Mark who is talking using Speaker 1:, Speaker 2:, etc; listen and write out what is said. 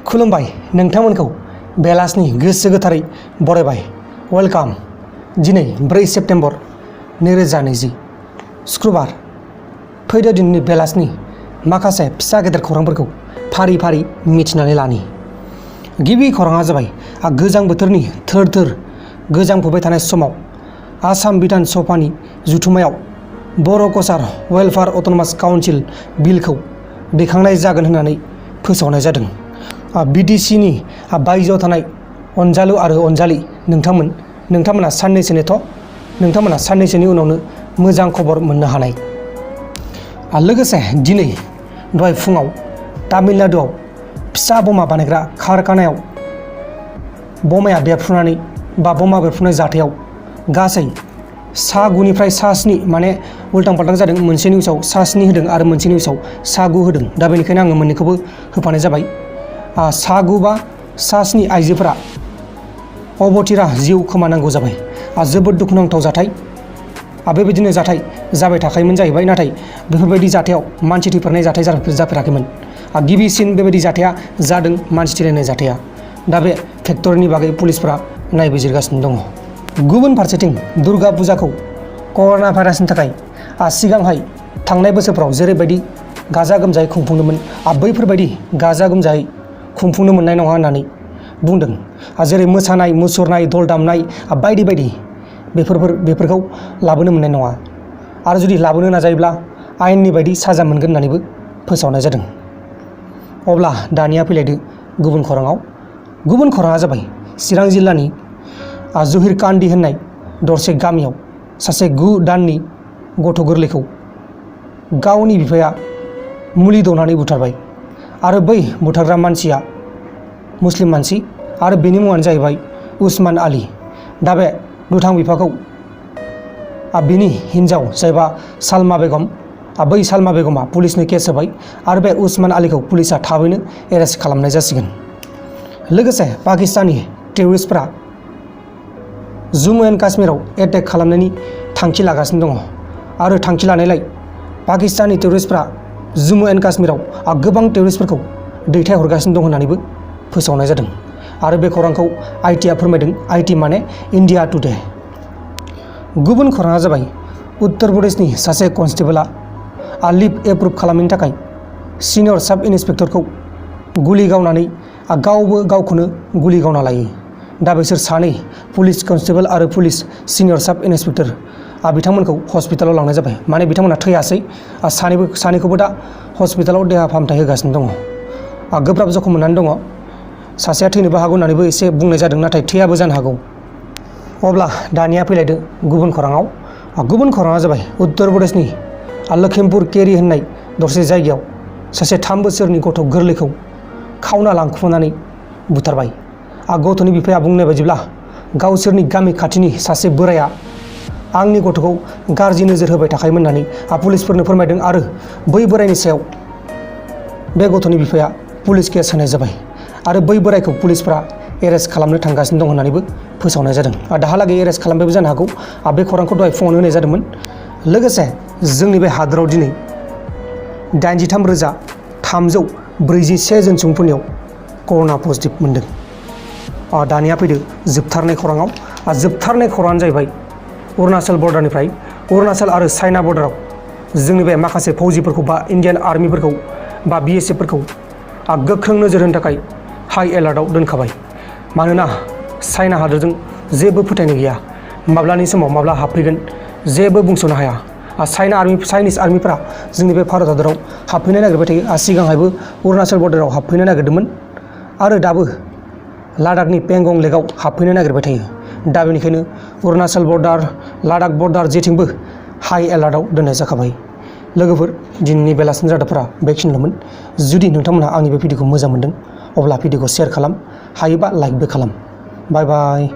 Speaker 1: खुलुमबाय नोंथांमोनखौ बेलासिनि गोसो गोथारै बरायबाय। वेलकाम। दिनै 4 सेप्तेम्बर 2020 शुक्रबार। फैदो दिनैनि बेलासिनि माखासे फिसा गेदेर खौरांफोरखौ फारि फारि मिथिनानै लानि। गिबि खौराङा जाबाय गोजां बोथोरनि थोर थोर गोजांफुबाय थानाय समाव आसाम बिधान सभानि जथुम्मायाव बर' कचार वेलफेयार अट'नमास काउन्सिल बिलखौ दैखांनाय जागोन होननानै फोसावनाय जादों। बिटिसिनि बायजोआव थानाय अनजालु आरो अनजालि नोंथांमोना साननैसोनि उनावनो मोजां खबर मोननो हानाय। लोगोसे दिनै दहाय फुङाव तामिलनाडुआव फिसा बमा बानायग्रा कारखानायाव बमा बेरफ्रुनाय जाथायाव गासै सा 9 निफ्राय सा 7 माने उल्टां फाल्टां जादों। मोनसे निउसाव सा 7 होदों आरो मोनसे निउसाव सा 9 होदों। दा बेनिखायनो आङो मोननैखौबो होफानाय जाबाय। सा 9 बा सा 7 आइजोफोरा अबथिरा जिउ खोमानांगौ जाबाय। जोबोद दुखुनांथाव जाथाय। बेबायदिनो जाथाय जाबाय थाखायोमोन जाहैबाय, नाथाय बेफोरबायदि जाथायाव मानसि थैफेरनाय जाथाय जाफेराखैमोन। गिबिसिन बेबायदि जाथाया जादों मानसि थैलायनाय जाथाया। दा बे फेक्टरिनि बागै पुलिसफोरा नायबिजिरगासिनो दङ। गुबुन फारसेथिं दुर्गा फुजाखौ कर'ना भाइरासनि थाखाय सिगांहाय थांनाय बोसोरफ्राव जेरैबायदि गाजा गोमजायै खुंफुंदोंमोन बैफोरबायदि गाजा गोमजायै खुंफुंनो मोननाय नङा होननानै बुंदों। जेरै मोसानाय मुसुरनाय दल दामनाय बायदि बायदि बेफोरखौ लाबोनो मोननाय नङा, आरो जुदि लाबोनो नाजायोब्ला आयेननि बायदि साजा मोनगोन होननानैबो फोसावनाय जादों। अब्ला दानिया फैलायदो गुबुन खौराङाव। गुबुन खौराङा जाबाय चिरां जिल्लानि जहिरकान्दि होननाय दरसे गामियाव सासे 9 दाननि गथ' गोरलैखौ गावनि बिफाया मुलि दौनानै बुथारबाय, आरो बै बुथारग्रा मानसिया मुस्लिम मानसि आरो बेनि मुङानो जाहैबाय उस्मान आली। दा बे दुथां बिफाखौ बिनि हिन्जाव जायबा सालमा बेगम, बै सालमा बेगमा पुलिसनो केस होबाय, आरो बे उस्मान आलीखौ पुलिसा थाबैनो एरेस्ट खालामनाय जासिगोन। लोगोसे पाकिस्तानी टेररिस्टफोरा जम्मु एन्ड काश्मीराव एटेक खालामनायनि थांखि लागासिनो दङ, आरो थांखि लानायलाय पाकिस्तानी टेररिस्टफोरा जम्मु एन्ड काश्मीराव गोबां टेररिस्टफोरखौ दैथायहरगासिनो दं होननानैबो फोसावनाय जादों। आरो बे खौरांखौ आइटिआ फोरमायदों। आइटि माने इन्डिया टुडे। गुबुन खौराङा जाबाय उत्तर प्रदेशनि सासे कनस्टेबलआ लिभ एप्रुभ खालामैनि थाखाय सिनियर साब इन्सपेक्टरखौ गुलि गावनानै गावखौनो गुलि गावना लायो। दा बिसोर सानै पुलिस कनस्टेबल आरो पुलिस सिनियर साब इन्सपेक्टर बिथांमोनखौ हस्पिटालाव लांनाय जाबाय। माने बिथांमोना थैयासै। सानैखौबो दा हस्पिटालाव देहा फाहामथाय होगासिनो दङ। गोब्राब जखम मोननानै दङ। सासेया थैनोबो हागौ होननानैबो एसे बुंनाय जादों, नाथाय थैयाबो जानो हागौ। अब्ला दानिया फैलायदो गुबुन खौराङाव। गुबुन खौराङा जाबाय उत्तर प्रदेशनि लखिमपुर केरि होननाय दरसे जायगायाव सासे 3 बोसोरनि गथ' गोरलैखौ खावना लांखुमानानै बुथारबाय। गथ'नि बिफाया बुंनाय बायदिब्ला गावसोरनि गामि खाथिनि सासे बोराया आंनि गथ'खौ गाज्रि नोजोर होबाय थाखायोमोन होननानै पुलिसफोरनो फोरमायदों, आरो बै बोरायनि सायाव बे गथ'नि बिफाया पुलिस केस होनाय जाबाय, आरो बै बोरायखौ पुलिसफोरा एरेस्ट खालामनो थांगासिनो दं होननानैबो फोसावनाय जादों। दाहालागै एरेस्ट खालामबायबो जानो हागौ। बे खौरांखौ दहाय फुङावनो होनाय जादोंमोन। लोगोसे जोंनि बे हादोराव दिनै 83,341 जन सुबुंफोरनियाव कर'ना पजिटिभ मोनदों। दानिया फैदो जोबथारनाय खौराङाव। जोबथारनाय खौराङानो जाहैबाय अरुणाचल बर्डारनिफ्राय अरुणाचल आरो चाइना बर्डाराव जोंनि बे माखासे फौजिफोरखौ बा इन्डियान आर्मिफोरखौ बा BSFफोरखौ गोख्रों नोजोर होनो थाखाय हाइ एलार्टआव दोनखाबाय। मानोना चाइना हादोरजों जेबो फोथायनाय गैया। माब्लानि समाव माब्ला हाबफैगोन जेबो बुंस'नो हाया। चाइनिस आर्मिफोरा जोंनि बे भारत हादराव हाबफैनो नागिरबाय थायो। सिगांहायबो अरुणाचल बर्डाराव हाबफैनो नागिरदोंमोन, आरो दाबो लादाखनि पेंगं लेकआव हाबफैनो नागिरबाय थायो। दा बेनिखायनो अरुणाचल बर्डार लादाख बर्डार जेथिंबो हाइ एलार्टआव दोननाय जाखाबाय। लोगोफोर, दिनैनि बेलासिनि रादाबफोरा बेखिनिल'मोन। जुदि नोंथांमोनहा आंनि बे भिडिअखौ मोजां मोनदों अब्ला भिडिअखौ शेयार खालाम, हायोबा लाइकबो खालाम। बाय बाय।